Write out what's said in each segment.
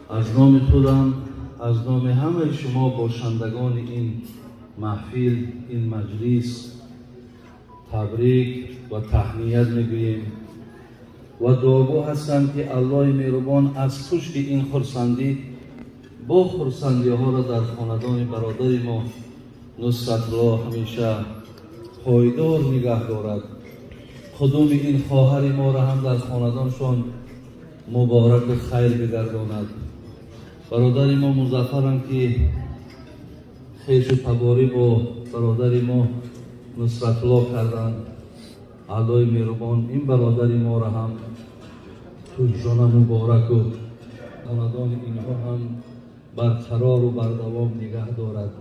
Аз номи худам, аз номи ҳамаи шумо бошандагони ин маҳфил, ин маҷлис табрик ва таҳният мегӯем ва дуогӯ ҳастам, ки Аллоҳи меҳрубон аз пушти ин хурсандӣ бо хурсандиҳоро дар хонадони бародари мо Нусратулло ҳамеша пойдор нигаҳ дорад. Қудуми ин хоҳари моро ҳам дар хонадоншон мубораку хайр бигардонад. Бародари мо Музаффарам, ки хешу таборӣ бо бародари мо Нусратулло карданд, Аллоҳи меҳрубон ин бародари моро ҳам тӯйшона мубораку хонадони инҳо ҳам барқарору бардавом нигаҳ дорад.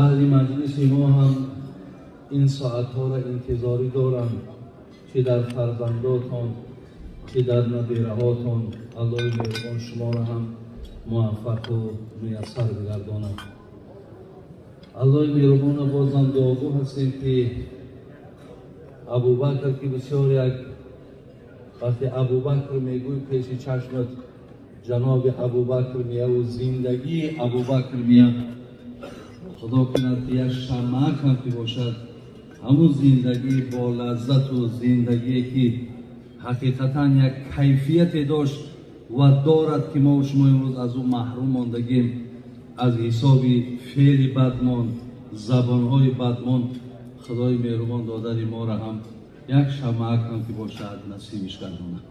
Аҳли маҷлиси мо ҳам ин соатҳоро интизорӣ доранд, ки дар фарзандотон, ки дар набираҳотон Аллоҳи меҳрубон шуморо ҳам муваффақу муяссар бигардонад. Аллоҳи меҳрубонро бозам дуогӯ ҳастем, ки Абубакр, ки бисёр як вақте Абубакр мегӯй, пеши чашмат ҷаноби Абубакр меяву зиндагии Абубакр меяд. Худо кунад, ки як шамъак ҳам ки бошад, ҳамун зиндагӣ бо лаззату зиндагие, ки ҳақиқатан як кайфияте дошт ва дорад, ки мо шумо имрӯз аз ӯ маҳрум мондагем аз ҳисоби феъли бадмон, забонҳои бадмон. Худои меҳрубон додари моро ҳам як шамъак ҳам ки бошад насибиш гардонад.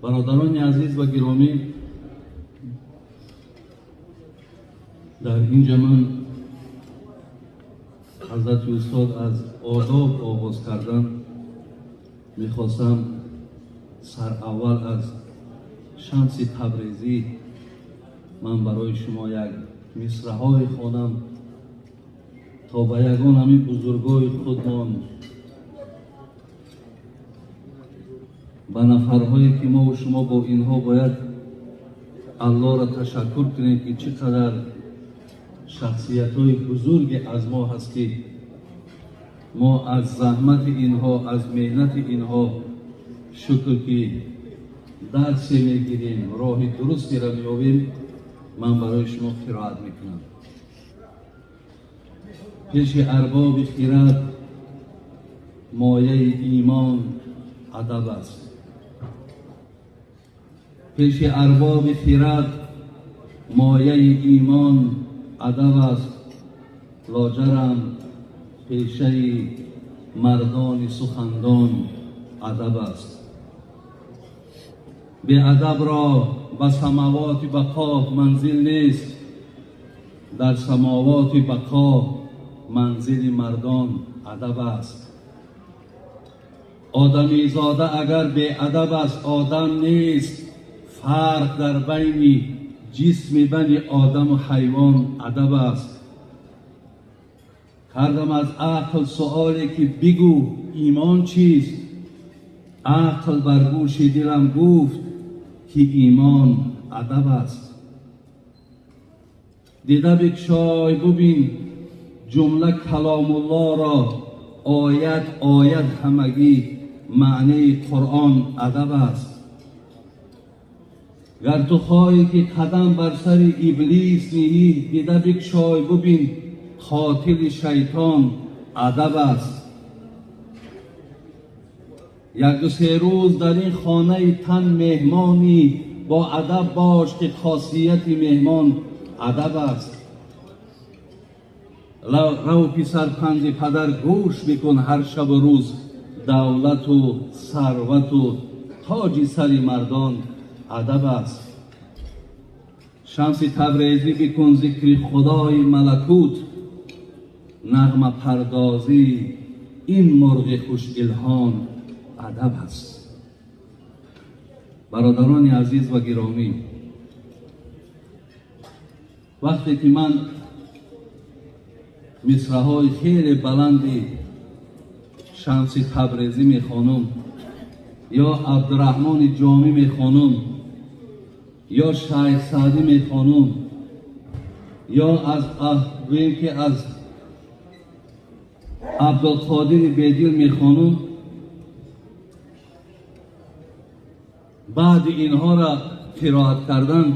Бародарони азиз ва гиромӣ, дар инҷа ман ҳазрати устод аз одоб оғоз кардан мехостам. Сараввал аз Шамси Табрезӣ ман барои шумо як мисраҳое хонам, то ба ягон ҳамин бузургои худмон, ба нафарҳое, ки мову шумо бо инҳо бояд Аллоҳро ташаккур кунем, ки чӣ қадар шахсиятҳои бузурге аз мо ҳаст, ки мо аз заҳмати инҳо, аз меҳнати инҳо шукр, ки дарсе мегирем, роҳи дурустеро меёбем. Ман барои шумо қироат мекунам. Пеши арбоби хирад мояи имон адаб аст. Пеши арбоби хирад мояи имон адаб аст, лоҷарам пешаи мардони сухандон адаб аст. Беадабро ба самавоти бақо манзил нест, дар самовоти бақо манзили мардон адаб аст. Одамизода агар беадаб аст, одам нест. Фарқ дар байни ҷисми бани одаму ҳайвон адаб аст. Кардам аз ақл суоле, ки бигӯ, имон чист? Ақл бар гӯши дилам гуфт, ки имон адаб аст. Дида бикшой, бубин ҷумла каломуллоро, оят оят ҳамагӣ маънии Қуръон адаб аст. Гар ту хоҳӣ, ки қадам бар сари иблис ниҳӣ, дида бикшой, бубин, қотили шайтон адаб аст. Як ду се рӯз дар ин хонаи тан меҳмонӣ, бо адаб бош, ки хосияти меҳмон адаб аст. Рав, писар, панди падар гӯш бикун ҳар шабу рӯз, давлату сарвату тоҷи сари мардон адаб аст. Шамси Табрезӣ, бикун зикри Худои малакут, нағмапардозӣ ин мурғи хушилҳон адаб аст. Бародарони азиз ва гиромӣ, вақте ки ман мисраҳои хеле баланди Шамси Табрезӣ мехонам ё Абдураҳмони Ҷомӣ мехонам ё Шайх Саъдӣ мехонам ё аз гӯем, ки аз Абдулқодири Бедил мехонам. Баъди инҳоро қироат кардан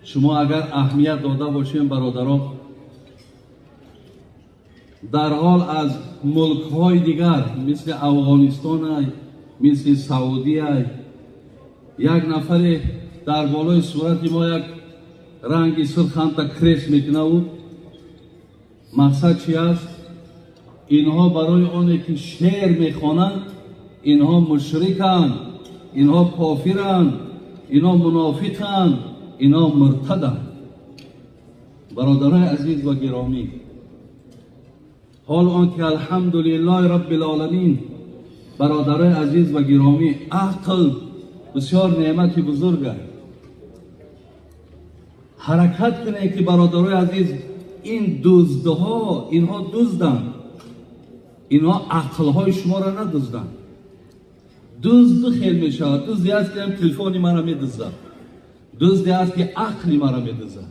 шумо агар аҳамият дода бошем, бародарон, дарҳол аз мулкҳои дигар мисли Афғонистон, мисли Саудия як нафаре дар болои сурати мо як ранги сурх ҳамта крес мекунаву мақсад чи аст? Инҳо барои оне ки шеър мехонанд, инҳо мушриканд, инҳо кофиранд, инҳо мунофиқанд, инҳо муртаданд. Бародарои азиз ва гиромӣ, ҳол он ки алҳамдулиллоҳи раббил оламин, бародарои азиз ва гиромӣ, ақл бисёр неъмати бузург аст. Ҳаракат кунед ки бародарои азиз, ин дуздҳо, инҳо дузданд, инҳо ақлҳои шуморо надузданд. Дузд ду хел мешавад. Дузде аст ки телефони маро медуздад, дузде аст ки ақли маро медуздад.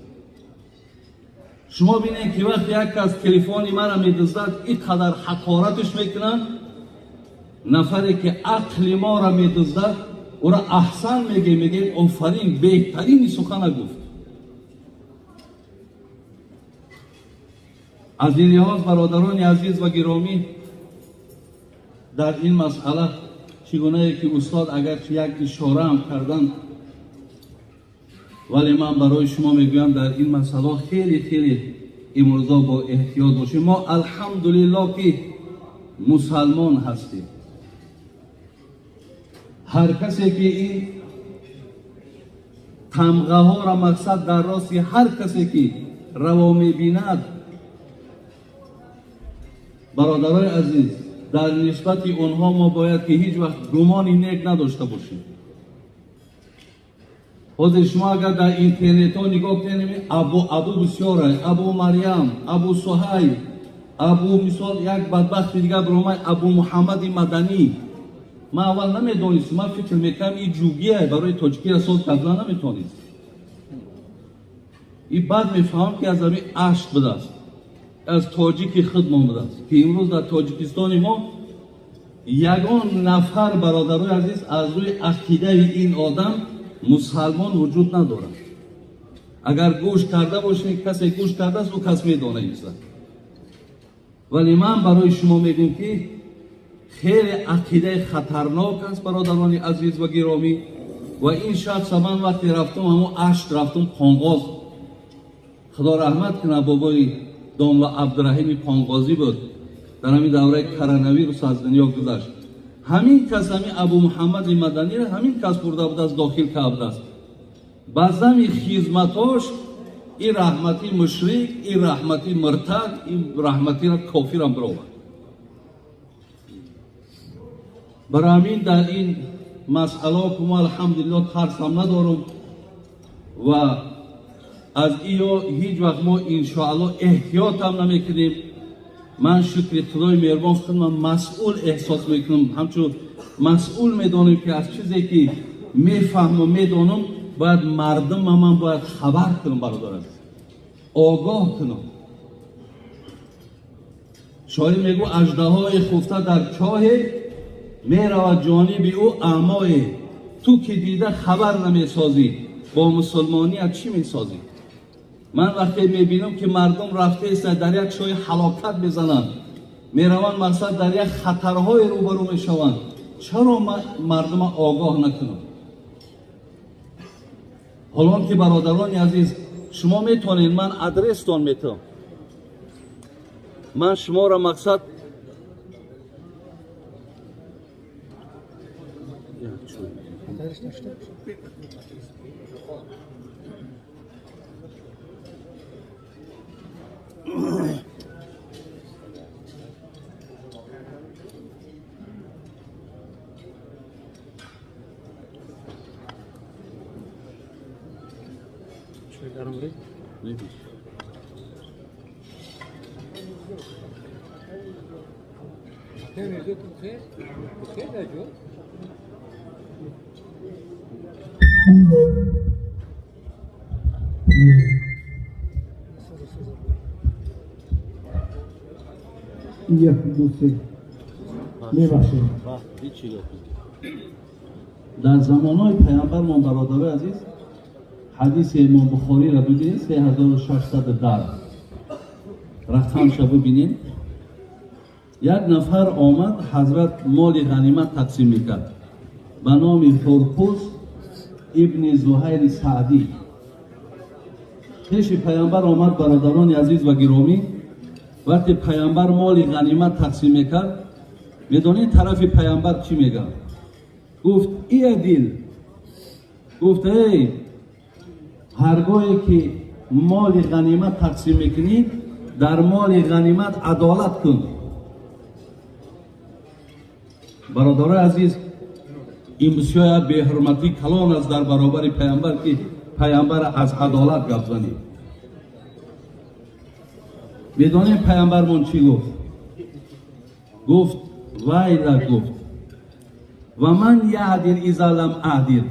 Шумо бинед ки вақте як кас телефони маро медуздад, ин қадар ҳақораташ мекунанд. Нафаре ки ақли моро медуздад, ӯро аҳсан мегӯем, мегӯем офарин, беҳтарини сухана гуфт. Аз ин лиҳоз бародарони азиз ва гиромӣ, дар ин масъала чӣ гунае ки устод агарчи як ишораам карданд, вале ман барои шумо мегӯям, дар ин масъала хеле хеле имрӯза бо эҳтиёт бошем. Мо алҳамдулиллоҳ ки мусалмон ҳастем. Ҳар касе ки ин тамғаҳоро мақсад дар рости ҳар касе ки раво мебинад, бародарои азиз, дар нисбати онҳо мо бояд ки ҳеҷ вақт гумони нек надошта бошем. Ҳозир шумо агар дар интернетҳо нигоҳ кунед, абу бисёр, Абу Марьям, Абу Суҳай, абу мисол як бадбахти дигар баромад, Абу Муҳаммади Маданӣ. Ман аввал намедонистам, ман фикр мекардам ин ҷугия барои тоҷикиро соз кардан наметонист. И баъд мефаҳмам ки аз ҳамин ашт будааст, аз тоҷики худмон будааст, ки имрӯз дар Тоҷикистони мо ягон нафар, бародарои азиз, аз рӯи ақидаи ин одам мусалмон вуҷуд надорад. Агар гӯш карда бошед, касе гӯш кардааст, ӯ кас медонад ин чиза. Вале ман барои шумо мегӯям ки хеле ақидаи хатарнок аст, бародарони азиз ва гиромӣ. Ва ин шахса ман вақте рафтам, ҳамон ашт рафтам Қонғоз, худо раҳмат кунад, бобои домла Абдураҳими Қонғозӣ буд, дар ҳамин давраи коронавирус аз дунё гузашт. Ҳамин кас, ҳамин Абу Муҳаммади Маданиро ҳамин кас бурда будааст, дохил кардааст. Ба зами хизматош ин раҳмати мушрик, ин раҳмати муртад, ин раҳматиро кофирам бировард. Барои ҳамин дар ин масъалао ки мо алҳамдулиллоҳ тарсам надорам ва аз иё ҳеҷ вақт мо иншоаллоҳ эҳтиётам намекунем. Ман шукри Худои меҳрубон худам масъул эҳсос мекунам, ҳамчун масъул медонам ки аз чизе ки мефаҳмам, медонам, бояд мардумма ман бояд хабар кунам, бародарам, огоҳ кунам. Шоир мегӯ аждаҳои хуфта дар чоҳе меравад ҷониби ӯ аъмое, ту ки дида хабар намесозӣ, бо мусулмоният чӣ месозӣ? Ман вақте мебинам ки мардум рафтаест дар як шоҳи ҳалокат мезананд, мераванд мақсад дар як хатарҳое рӯбарӯ мешаванд, чаро ман мардума огоҳ накунам? Ҳолон ки бародарони азиз, шумо метавонед, ман адрестон метавам, ман шуморо мақсад یک دو سه میبخشید. Дар замонҳои паямбармон, бародарои азиз, ҳадиси имом Бухориро бибинед, 3610 рақамша бибинед. Як нафар омад, ҳазрат моли ғанимат тақсим мекард ба номи Ҳурқуз ибни Зуҳайри Саъдӣ. Пеши паямбар омад, бародарони азиз ва гиромӣ. Вақте паямбар моли ғанимат тақсим мекард, медонед тарафи паямбар чӣ мегӯяд? Гуфт: иъдил. Гуфт: эй, ҳаргоҳе ки моли ғанимат тақсим мекунӣ, дар моли ғанимат адолат кун. Бародарои азиз, ин бисёр як беҳурматии калон аст дар баробари паямбар, ки паямбар аз адолат гап занид. Медонем паямбармон чӣ гуфт? Гуфт: вайла, гуфт, ва ман яъдил иза лам аъдил,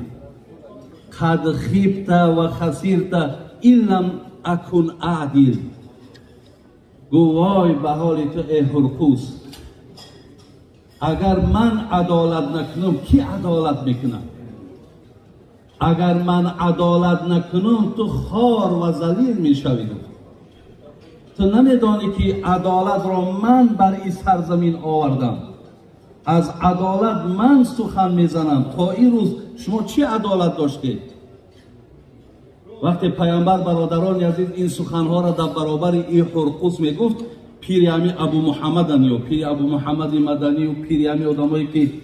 қад хибта ва хасирта ин лам акун аъдил. Гуфт: вой ба ҳоли ту, эй Ҳурқуз, агар ман адолат накунам, ки адолат мекунад? Агар ман адолат накунам, ту хор ва залил мешавӣ. Ту намедонӣ, ки адолатро ман бар ин сарзамин овардам, аз адолат ман сухан мезанам. То ин рӯз шумо чӣ адолат доштед? Вақте паямбар, бародарони азиз, ин суханҳоро дар баробари ин Ҳурқуз мегуфт, пири ҳами Абу Муҳаммадан ё пири Абу Муҳаммади Маданию пири ҳами одамое ки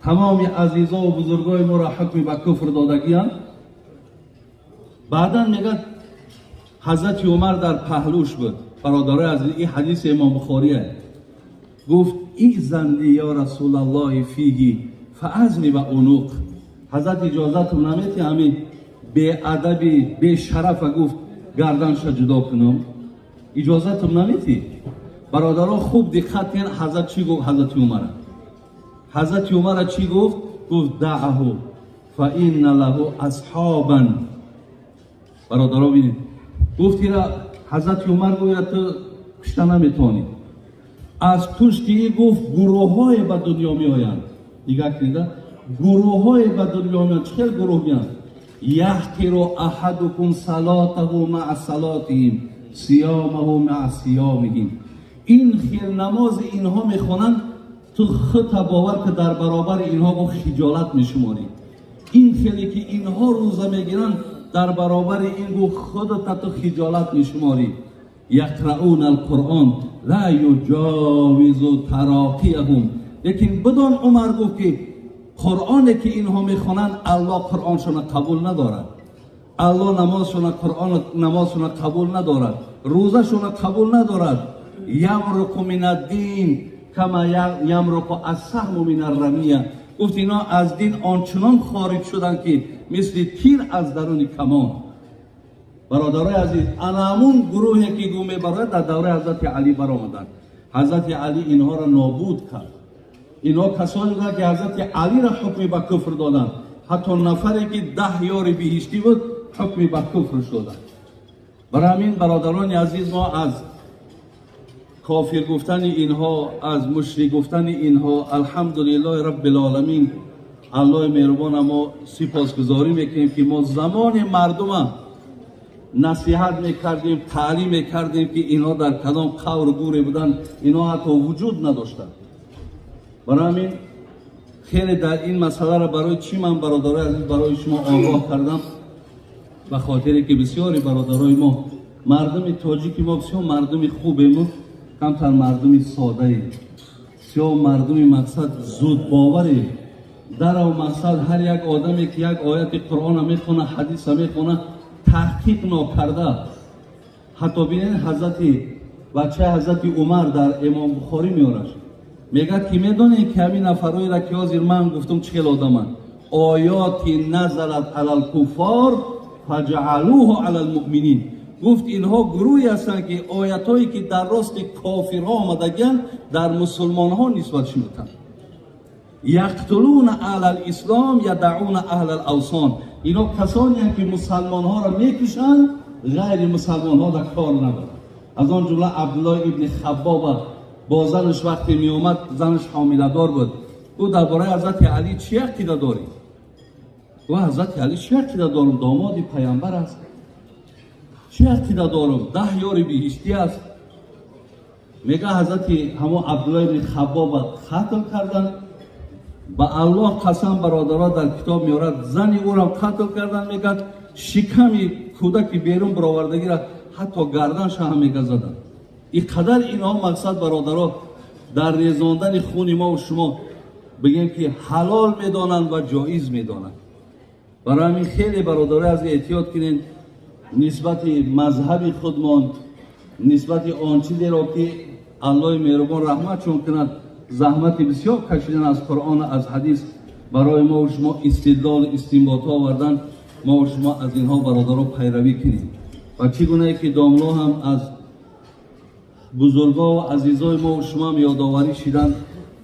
тамоми азизову бузургои моро ҳукми ба куфр додагиянд. Баъдан мегӯяд, ҳазрати Умар дар паҳлӯш буд. Бародарои азиз, ин ҳадиси имом Бухорие. Гуфт: изан ли ё Расулаллоҳи фиҳи фаазми ва унуқ. Ҳазрат, иҷозатум намети, ҳамин беадаби бешарафа, гуфт, гарданша ҷудо кунам, иҷозатум намети? Бародаро, хуб диққат кунед, ҳазрат чӣ гуфт? Ҳазрати Умара, ҳазрати Умара чӣ гуфт? Гуфт: даъҳу фа инна лаҳу асҳобан. Бародаро, бинед, гуфт ира ҳазрати Умар гӯяд: ту кушта наметавонӣ, аз пушти и, гуфт, гурӯҳҳое ба дунё меоянд. Нигоҳ кунед, гурӯҳҳое ба дунё меоянд. Чӣ хел гурӯҳ меоянд? Яҳқиру аҳадукум салотаҳу маа салотиҳим, сиёмаҳу маа сиёмиҳим. Ин хел намози инҳо мехонанд, ту худта бовар ки дар баробари инҳо, гуфт, хиҷолат мешуморӣ. Ин хеле ки инҳо рӯза мегиранд, дар баробари ин, гуфт, худата ту хиҷолат мешуморӣ. Яқраъуна алқуръон ла юҷовизу тароқияҳум. Лекин бидон, Умар гуфт, ки қуръоне ки инҳо мехонанд, Аллоҳ қуръоншона қабул надорад, Аллоҳ намозшона, қуръон намозшона қабул надорад, рӯзашона қабул надорад. Ямруқу мин аддин кама ямруқу ассаҳму мин аррамия. Гуфт, ино аз дин ончунон хориҷ шуданд, ки мисли тир аз даруни камон. Бародарои азиз, ана ҳамун гурӯҳе ки гӯ мебарояд, дар давраи ҳазрати Алӣ баромаданд. Ҳазрати Алӣ инҳоро нобуд кард. Инҳо касоне буданд, ки ҳазрати Алиро ҳукми ба куфр доданд. Ҳатто нафаре ки 10 ёри биҳиштӣ буд, ҳукми ба куфр шуданд. Барои ҳамин, бародарони азиз, мо аз кофир гуфтани инҳо, аз мушрик гуфтани инҳо, алҳамдулиллоҳи раббил-оламин, Аллоҳи меҳрубона мо сипосгузорӣ мекунем, ки мо замони мардума насиҳат мекардем, таълим мекардем, ки инҳо дар кадом қавру гӯре буданд, инҳо ҳатто вуҷуд надоштанд. Барои ҳамин хеле дар ин масъаларо барои чӣ ман, бародарои азиз, барои шумо огоҳ кардам? Ба хотире ки бисёри бародарои мо, мардуми тоҷики мо, бисёр мардуми хубему камтар мардуми содаем, бисёр мардуми мақсад зудбоваре. Дарав мақсад, ҳар як одаме ки як ояти Қуръона мехона, ҳадиса мехона, таҳқиқ нокарда. Ҳатто бинед, ҳазрати бачаи ҳазрати Умар дар имом Бухорӣ меораш, мегӯяд, ки медонед, ки ҳамин нафарҳоеро, ки ҳозир ман гуфтам, чӣ хел одаманд? Оёти назалат ала лкуффор фаҷаалуҳу ала лмуъминин. Гуфт, инҳо гурӯҳе ҳастанд, ки оятҳое ки дар рости кофирҳо омадагианд, дар мусулмонҳо нисбат шуданд. Яқтулуна аҳла лислом, ядауна аҳла лавсон. Инҳо касонеанд, ки мусалмонҳоро мекушанд, ғайри мусалмонҳо дар кор надоранд. Аз он ҷумла Абдуллоҳ ибни Хаббоба бо занаш вақте меомад, занаш ҳомиладор буд. Ӯ дар бораи ҳазрати Алӣ чӣ ақида дорӣ? Гуфт ҳазрати Алӣ чӣ ақида дорам, домоди паямбар аст, чӣ ақида дорам, 10 ёри биҳиштӣ аст. Мега ҳазрати ҳамон Абдуллоҳ ибни Хаббоб қатл кардан, ба Аллоҳ қасам бародаро дар китоб меорад, зани ӯро қатл кардан, мегӯяд шиками кӯдаки берун баровардагиро ҳатто гарданша ҳам мега задан. Ин қадар инҳо мақсад бародаро дар резондани хуни мо ва шумо бигем ки ҳалол медонанд ва ҷоиз медонанд. Барои ҳамин хеле бародаро аз эҳтиёт кунед нисбати мазҳаби худмон, нисбати он чизеро ки Аллоҳи меҳрубон раҳматшон кунад, заҳмати бисёр кашидан аз Қуръон, аз ҳадис барои мо ва шумо истидлол, истинботҳо овардан, мо ва шумо аз инҳо бародаро пайравӣ кунем. Ва чӣ гунае ки домло ҳам аз бузургҳо ва азизои мо ва шумо ҳам ёдоварӣ шидан,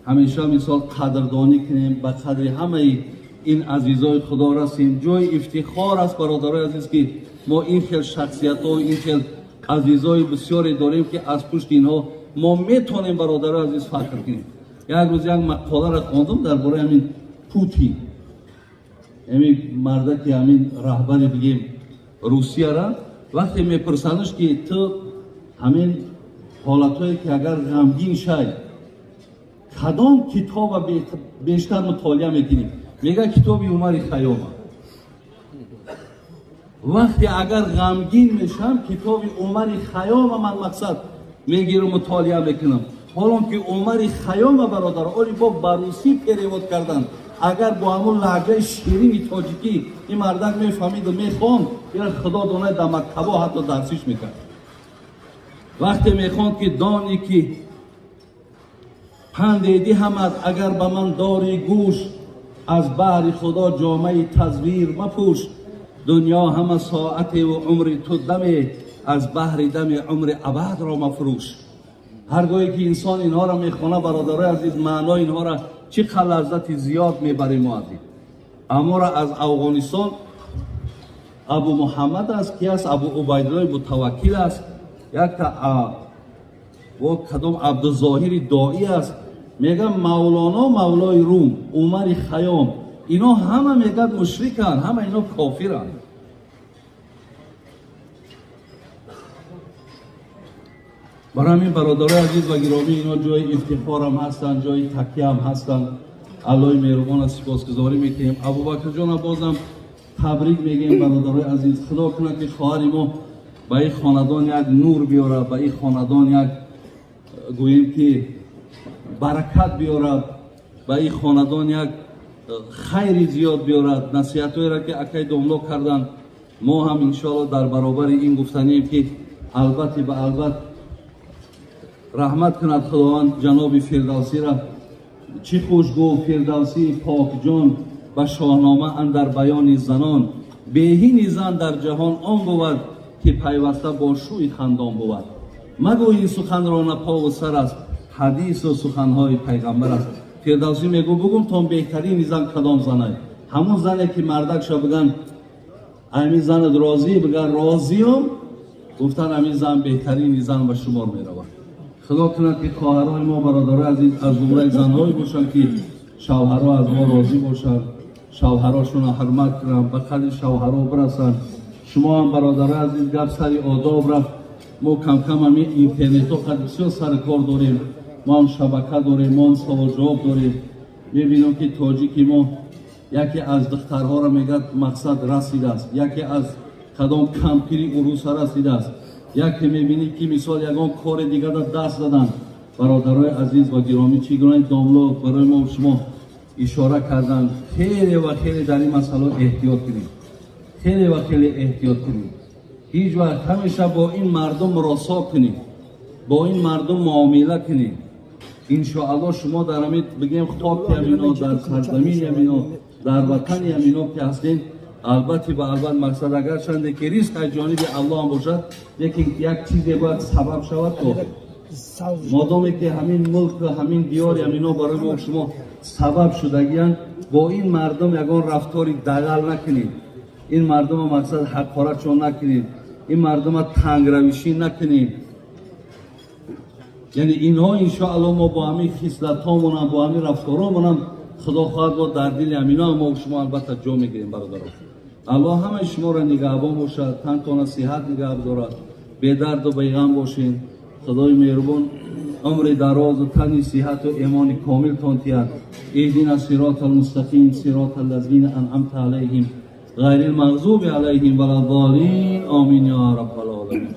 ҳамеша мисол қадрдонӣ кунем, ба қадри ҳамаи ин азизои Худо расем. Ҷои ифтихор аст бародарои азиз ки мо ин хел шахсиятҳо, ин хел азизои бисёре дорем ки аз пушти инҳо мо метавонем бародарои азиз фахр кунем. Як рӯз як мақоларо хондам дар бораи ҳамин Путин, ҳамин мардаки ҳамин раҳбари бигем Русияра, вақте мепурсандш ки ту ҳамин ҳолатҳое ки агар ғамгин шай кадом китоба бештар мутолиа мекунӣ, мега китоби Умари Хайёма. Вақте агар ғамгин мешавам китоби Умари Хайёма ман мақсад мегирам, мутолиа мекунам. Ҳолон ки Умари Хайёма бародар оли бо ба русӣ перевод кардан, агар бо ҳамон лаҳҷаи ширини тоҷикӣ ин мардак мефаҳмиду мехонд, ира Худо донад дар мактабо ҳатто дарсиш мекард. Вақте мехонд ки дони ки панде диҳамад агар ба ман дори гӯш, аз баҳри Худо ҷомаи тазвир мапӯш, дунё ҳама соатеву умри ту даме, аз баҳри дами умри абадро мафрӯш. Ҳар гоҳе ки инсон инҳоро мехона бародарои азиз, маънои инҳоро чӣ қадр лаззати зиёд мебарем мо аз ин. Аморо аз Афғонистон Абу Муҳаммад аст, ки аст Абу Убайдуллои Мутаваккил аст, якта бо кадом Абдузоҳири Доӣ аст, мегӯяд Мавлоно Мавлои Рум, Умари Хайём, ино ҳама мегӯяд мушриканд, ҳама ино кофиранд. Барои ҳамин бародарои азиз ва гиромӣ, ино ҷои ифтихорам ҳастанд, ҷои такяам ҳастанд. Аллоҳи меҳрубона сипосгузорӣ мекунем. Абубакрҷона бозам табрик мегӯем бародарои азиз. Худо кунад ки хоҳари мо ба ин хонадон як нур биёрад, ба ин хонадон як гӯем ки баракат биёрад, ба ин хонадон як хайри зиёд биёрад. Насиҳатҳоеро ки акай домло карданд, мо ҳам иншоалло дар баробари ин гуфтанием ки албатти ба албат раҳмат кунад Худованд ҷаноби Фирдавсиро. Чӣ хуш гуфт Фирдавсии покҷон ба шоҳнома андар баёни занон, беҳини зан дар ҷаҳон он бувад ки пайваста бо шӯи хандон бувад. Магӯ ин суханро на пову сар аст, ҳадису суханҳои пайғамбар аст. Фирдавсӣ мегӯ бугум то беҳтарини зан кадом занай? Ҳамон зане ки мардакша биган ҳамин занат розӣ, биган розиём, гуфтан ҳамин зан беҳтарини зан ба шумор меравад. Худо кунад ки хоҳарои мо бародарои азиз аз зумраи занҳое бошанд ки шавҳаро аз мо розӣ бошанд, шавҳарошонро ҳурмат кунанд, ба қадри шавҳаро бирасанд. Шумо ҳам бародарои азиз гап сари одоб рафт, мо камкам ҳамин интернетҳо қад бисёр сари кор дорем, мо ҳам шабака дорем, мо ҳам саволҷавоб дорем. Мебинем ки тоҷики мо яке аз духтарҳоро мегӯяд мақсад расидааст, яке аз кадом кампири уруса расидааст, яке мебинӣ ки мисол ягон кори дигар даст заданд. Бародарои азиз ва гиромӣ, чӣ гуна домло барои мо шумо ишора карданд, хеле ва хеле дар ин масъала эҳтиёт кунем, хеле ва хеле эҳтиёт кунем. Ҳеҷ вақт ҳамеша бо ин мардум муросо кунем, бо ин мардум муомила кунем. Иншоалло шумо дар ҳамин бигем хоки ҳамино, дар сарзамини ҳамино, дар ватани ҳамино ки ҳастем, албатта ба албат мақсад агарчанде ки ризқ аз ҷониби Аллоҳ ҳам бошад, лекин як чизе бояд сабаб шавад то модоме ки ҳамин мулк ва ҳамин диёри ҳамино барои мо шумо сабаб шудагиянд, бо ин мардум ягон рафтори дағал накунед, ин мардума мақсад ҳақоратшон накунед, ин мардума тангравишӣ накунед. Яъне инҳо иншоалло мо бо ҳамин хислатҳомонам, бо ҳамин рафторҳомонам Худо хоҳад, мо дар дили ҳамино мо шумо албатта ҷо мегирем. Бародаро, Аллоҳ ҳамаи шуморо нигаҳбон бошад, тантона сиҳат нигаҳ дорад, бедарду беғам бошед. Худои меҳрубон умри дарозу тани сиҳату имони комилтон тиҳад. اهدنا الصراط المستقيم، صراط الذين أنعمت عليهم، غير المغضوب عليهم ولا الضالين. آمين يا رب العالمين.